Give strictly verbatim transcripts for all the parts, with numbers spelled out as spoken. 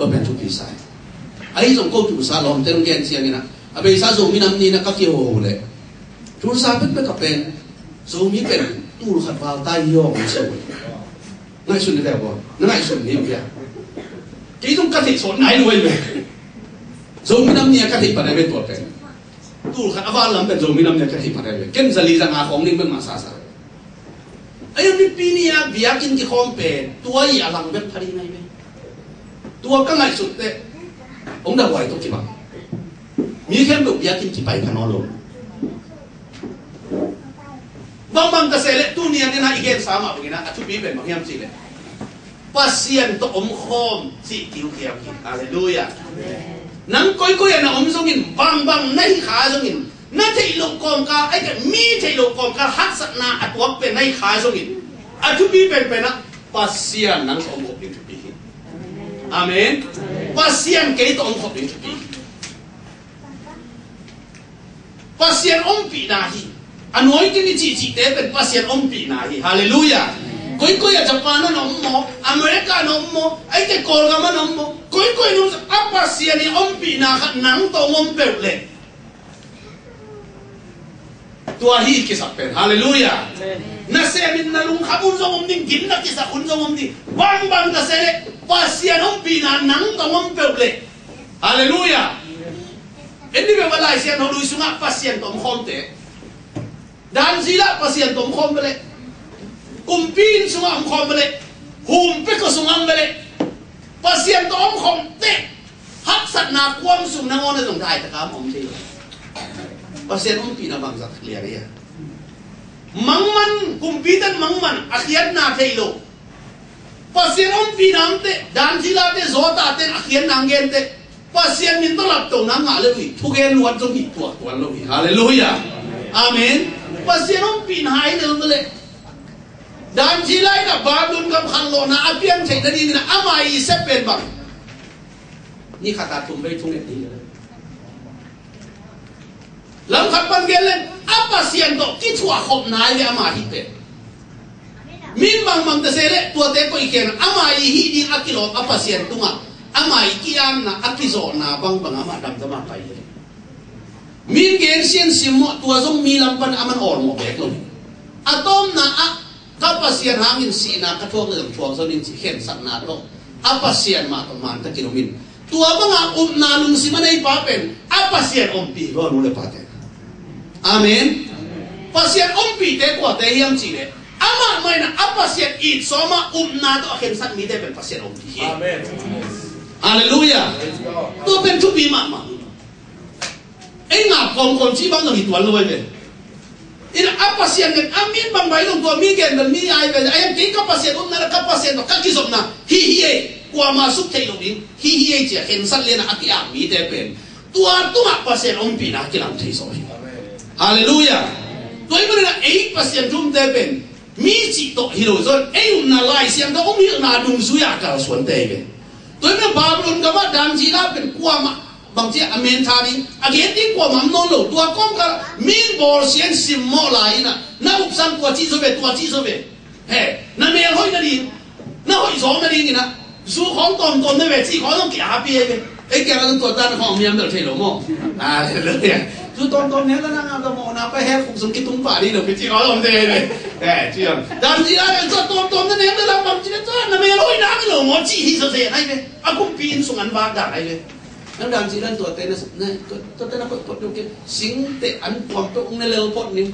Tua pen thupi sa hi. Ahi zong ko tulsa lawmte hong gen ciangin ah, a beisa Zomi Nam Ni-in ah ka kiho uh leh, tulsa pekpek ah pen Zomi pen tul khat val ta hi aw, hong ci uh. Ngaihsun ni ve aw, na ngaihsun ni ve aw. Kei zong ka theih sawt nai lo hi ve. Zomi Nam Ni-a ka theih pan ahi ve tua pen. Tul khat a val lam pen Zomi Nam Ni-a ka theih pan ahi ve. Ken za li za nga khawng ding bek mah sasa. Ahi zong Nipi ni-a biakinn kikhawm pen tua hi a lang bek pha ding ahi ve. Tua ka ngaihsut teh hong dahhuai tawh kibang. Mi khempeuh biakinn kipai pha nawn lo. Bangbang ta se leh tuni-a nena i gensa mah bangin ah a thupi pen bang hiam cih leh, Pasian tawh omkhawm cih kiu hiam hi. Halleluiah. Nang koikoi ah na om zongin, bangbang na hih kha zongin, na theih loh kawmkal, ahih kei leh mi theih loh kawmkal haksatna a tuak pen na hih kha zongin, a thupi penpen ah Pasian nang tawh omkhawm ding thupi hi. Amen. Pasian kei tawh omkhawm ding thupi hi. Pasian ompihna hi. A nuai kei ni cihcihte pen Pasian ompihna hi. Halleluiah. Koikoi ah Japan ah na om maw, America ah na om maw, ahih kei leh Kawlgam ah na om maw, koikoi ah na om, a Pasian i ompihna khat nang tawh om peuh leh, tua hi kisak pen. Halleluiah. Amen. Nasemin na lungkham hun zong om ding, gim na kisak hun zong om ding. Bangbang ta se leh Pasian ompihna nang tawh om peuh leh. Halleluiah. En ni ve, va Lai Siangtho lui sungah Pasian tawh omkhawmte. Danzila Pasian tawh omkhawm ve leh. Kumpi inn sungah omkhawm ve leh. Humpekho sungah om ve leh. Pasian tawh omkhawm teh haksatna kuam sung nangawn ah zong daitaka om thei lo. Pasian ompihna bangzah lian hi a. Mangman, kumpite'n mangman a khiatna thei lo. Pasian ompihna om teh, Danzila te, Zawta te'n a khiatna hong gen teh, Pasian min tawh laptohna ngah le uh hi, thugen luat zong hih tuak tuan lo hi. Halleluiah. Amen. Pasian ompihna hi lel ve leh. Danzila in ah Babylon gam khanlawhna a piang theih nadingin ah ama i sep pen bang? Ni khat a thum vei thunget ding. Lam khat pan gen leng, a Pasian tawh kithuah khopna hi ve ama hih pen. Min bangbang ta se leh tuate koih khia-in ama i hih ding a kilawm a Pasian tungah ama i ki-apna a kizawhna bangbang amah damdam a pai hi. Min gen siansimmawh, tua zong mi lam pan aman awlmawh bek lo hi. A tawpna ah ka Pasian hangin sihna ka thuak leh zong thuak zo ning cih khensatna tawh a Pasian mah tawh man takin om in. Tua banga upna lungsim a neipa pen a Pasian ompih hi lo, a nu le pate. Amen. Pasian ompihte kuate hiam cih leh, amah mah in ah a Pasian it sawm a upna tawh a khensat mite pen Pasian ompih hi. Amen. Halleluiah. Tua pen thupi mahmah. Ei ngap kawmkawm cih bang zong hi tuan lo ahi ve. In a Pasian pen a min bang bai zong tua mi gen bel mi ai ve. Ahi hang kei ka Pasian omna le ka Pasian tawh ka kizopna hi hi ei, kuama suk theih loh ding hi hi ei ci-a khensat lian a a ki-ap mite pen tua tungah Pasian ompihna a kilang thei zaw hi. Halleluiah. Tua ahih manin a ei Pasian thu umte pen mi cih tawh hi lo zaw in ei upna Lai Siangtho hong hilhna dungzui-a kalsuante hi ve. Tua ahih manin Babylon gamah Daniel pen kuamah bangci a mentha ding a gen ding kuamah om nawn lo. Tua kawmkal min bawlsia in simmawh lai in a, na upsan tua cih zaw ve, tua cih zaw ve. He, na mel hoih nading, na hoih zawng nading in a, zu khawng tawmtawm ne ve cih khawng zong ki-ap hi ei ve. Ei kiangah zong tua tan khawng miam bel thei lo maw? Halleluiah. Zu tawmtawm ne la nang a ka mawhna pa he khuk sung kitung pah ding lo, ki cih khawng zong thei ei ve. He, ci zong Daniel a le zu tawmtawm ne ne la bangci le zu na mel hoih nang lo maw cih hi zawzen ai ve. A kumpi inn sung an vak dan ai ve. Nang Daniel in tuate na, na, tua, tuate na koih phot ding uh kei. Singte an puang peuh ung ne lel phot ning.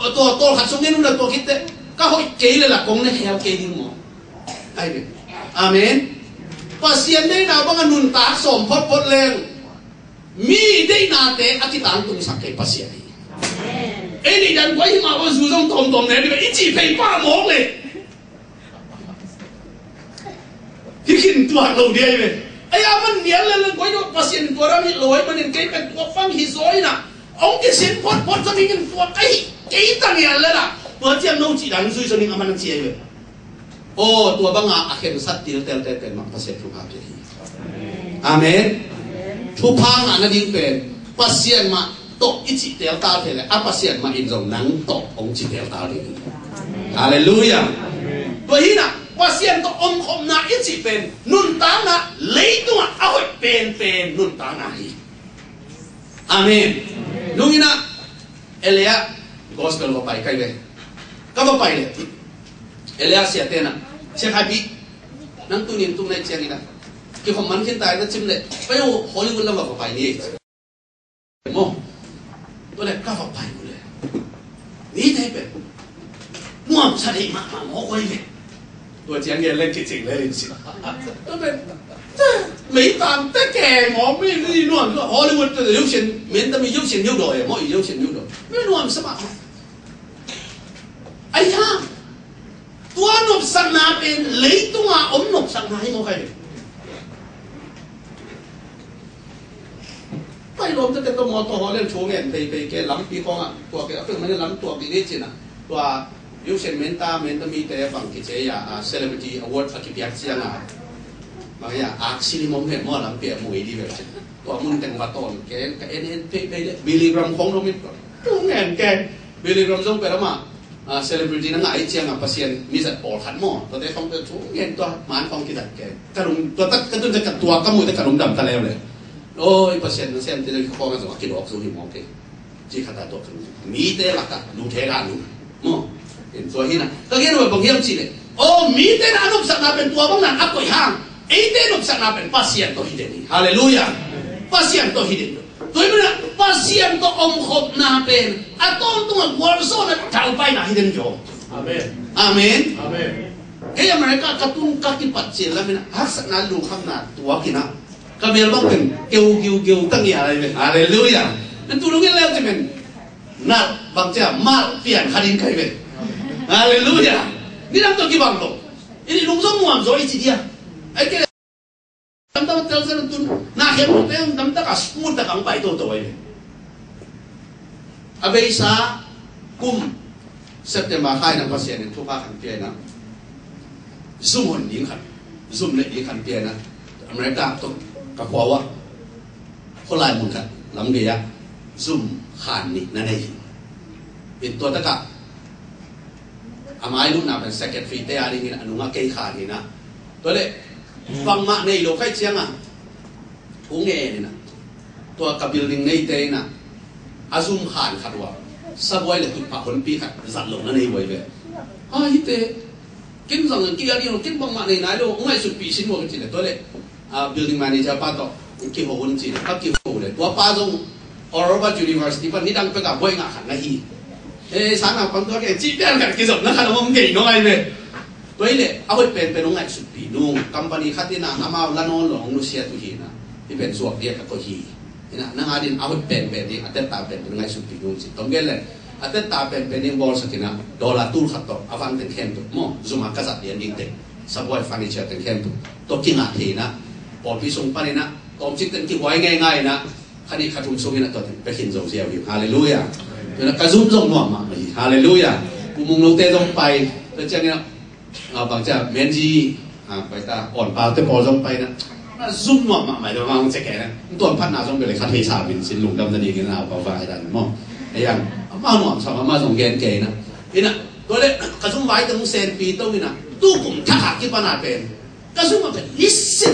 Aw, tua tawlkhat sung ngen un a tua khit teh ka hoih kei le la kong ne khel kei ding maw? Ai ve. Amen. Pasian deihna bang a nuntak sawm photphot leng mi deihnate a kitangtungsak thei Pasian hi. Ei deih dan kua hi mah bang zu zong tawmtawm ne ding i cih phei pah mawk le. Hi khin tuak lo ding ahi ve. Ai, a man nial lel leng koi dawh Pasian in tua dang hilh lo ahih manin kei pen tua bang hi zaw in a, hong kisin photphot zong hi khin tuak ahi kei ta nial lel a, tua ciang no cih dan zui zong hi a man a ci ahi ve. Aw, tua banga a khensat tiltelte pen mah Pasian thupha pia hi. Amen. Thupha ngah nading pen Pasian mah tawh i cih teltal thei le a Pasian mah in zong nang tawh hong ci teltal ding hi. Halleluiah. Tua hi in a, Pasian tawh omkhopna i cih pen nuntakna leitungah a hoih penpen nuntakna hi. Amen. Nungin ah Elia gospel va pai kai ve. Ka va pai le Elia siate na, sia Khai Pi, nang tunin tung nei ciangin ah kikhop man khin tai na cim le pai uh Hollywood lam va va pai ni. Maw, tua le ka va pai uh le ni thei pen nuamsa dei mahmah maw koi ve. Tua ciang gen leng kicing le lin si. Tua pen mei tang te ke maw, mi ni nuam Hollywood te yosin, men ta mi yosin yodo e maw, yosin yodo. Mi nuamsa mahmah. Ai ha. Tua nopsakna pen leitunga om nopsakna hi maw koi ve. Pai lawm tete tawh mawtaw haw lian thu ngen pei pei ke lampi khawngah tuak ke a pek mah lam tuak dih ni cin ah. Tua Yusen menta menta mite bang kice a celebrity award a kipiak ciangah bang ia aksi lim om hen maw lampi a mui dih ve cin. Tua mun teng va tawn ke ka en en pei pei le Billy Graham khawng dong in tua thu ngen ke Billy Graham zong pia lamah a celebrity na ngah i ciangah Pasian mizat pawlkhat maw? Tuate khawng pia thu ngen tua man khawng kizat ke. Ka lung tua tak ka tun ka tua ka mu te ka lungdam ta leuleu. Oi Pasian na sem te khawng a zong a kidawk zu hi maw ke. Ci khat a tua ka lung mite lakah lu the la lu maw? In tua hi na ka gen ua bang hiam ci le. O mite na a nopsakna pen tua bang nan a koih hang. Eite nopsakna pen Pasian tawh hi den hi. Halleluiah. Pasian tawh hi den. Tua hi mana Pasian tawh omkhopna pen a tawntungah gualzawhna thalpaina hi den hi aw. Amen. Amen. Amen. Kei America ka tun ka kipat cil lamina haksatna lungkhamna tuakinah ka mel bang pen keu giu geu tangia lai ve. Halleluiah. Nan tu lungin leu ci men nal bang cia mal pian khatin kai ve. Halleluiah. Ni dang tawh kibang lo. Ini lungzong muam zo i ci dia. Ai ke Tamtak telsen tun na khem te tamtak a smooth tak ang pai toto ai. A beisa kum September khai na Pasian in thupha khan pia na. Zum hon ding khan, zum le ding khan pia na. America to ka khua wa. Kholai mun khat lam gei a zum khan ni na nei. In tua taka a mai lutna pen secretary te a dingin a nunga kei khan hi na. Tua le bangmah nei lo khai cianga u nge ni na. Tua ka building neite ina a zum khan khat ua sabuai le tutphah honpi khat zat lo na nei buai ve. Ha hite kin zang ki a ding lo kin bangmah nei nai lo ngaihsutpih sin ua ka ci le tua le a building manager pa tawh kiho un ci le ka kiho le tua pa zong Oral Roberts University pan nidang peka buai ngah khat na hi. E sang na pang tua ke ci pian khat kizopna khat a om gei no ngai ve. Tua hi le a hoih penpen hong ngaihsutpih nung company khat ina amau la nawn lo hong nusiat uh hi na. Hi pen zuak dia ka koih hi. Ina nang adin a hoih penpen ding a tetta penpen hong ngaihsutpih nung ci tong gen le a tetta penpen ding bawlsak ina dollar tul khat tawh a van teng khem tuk maw zuma ka zat lian ding teng sabuai furniture teng khem tuk tawh kingah thei ina pawlpi sung pan ina tawmcik teng kihuai ngeingai ina khanih khathum sung ina tawh teng pekhin zo ziau hi. Halleluiah. Ina ka zum zong nuam mahmah hi. Halleluiah. Pu Mung Lote zong pai tua ciang ina a bang cia menji a pai ta awn pau te pawl zong pai na na zum nuam mahmah lo mang cek na tuan phat na zong bele khat hei sa min sin lungdam na ding na pau va dan maw. Ayang ama nuam sa ama zong gen ke na ina tua le ka zum vai teng senpi to ina tu kum thak a kipana pen ka zum a pen nisin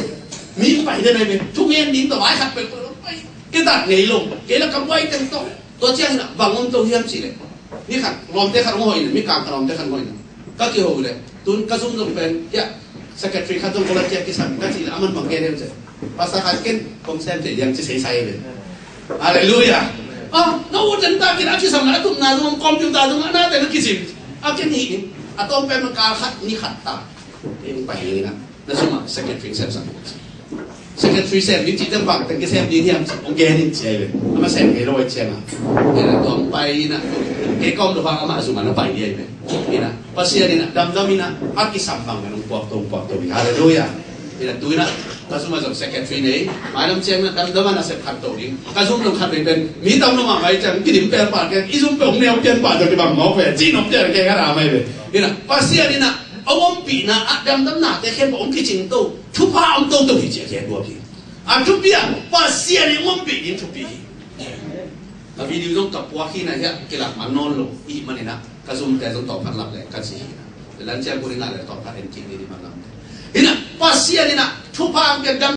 mi pai de na pen tu ngen ding to vai khat pen pai ke tak ngei lo ke la ka vai teng to tua ciang ina bang om to hiam ci le. Ni khat lawmte khat hong hoih ina mi kang ka lawmte khat hong hoih ina ka kiho le tun ka zum zong pen ya secretary khat zong volunteer kisam ka ci le aman bang ke deuh ce pasa khat ken kong sem te liang ci sei sai le. Halleluiah. Ah na u ten ta kin a kisam na tup na zong computer zong na te na kisim a ken hi a tawm pen man kal khat ni khat ta. Eng pa hi na na suma secretary sem sang. Secretary sem ni ci teng bang teng kisem ding hiam ci hong gen in ci ai ve. Ama sem kei lo ai ci ai ma. Kei na tuang pai ina kei kom lo bang ama suma na pai ding ai ve. Ina Pasian ina damdam ina a kisam bang na nung puak tong puak tong. Halleluiah. Ina tu ina ka suma zong secretary nei. Mai lam ciang na damdam ana sep khat to ding. Ka zum zong khat bei pen mi tam lo ma mai ciang kidim pel pa ke i zum pe hong neu pian pa zong kibang mawk ve. Ci nop pian ke ka na mai ve. Ina Pasian ina a ompihna a damdamnate khempeuh hong kicingto thupha om toto hi ci a gen buap hi. A thupi a Pasian in hong ompih ding thupi hi. Ka video zong ka puak hi na hi a kilak man nawn lo i hih manin a ka zumte zong tawphat lak le ka ci hi na. Lanciam kul i ngah le tawm khat en kik ni di mangam. Hi na, Pasian in a thupha ang piak dam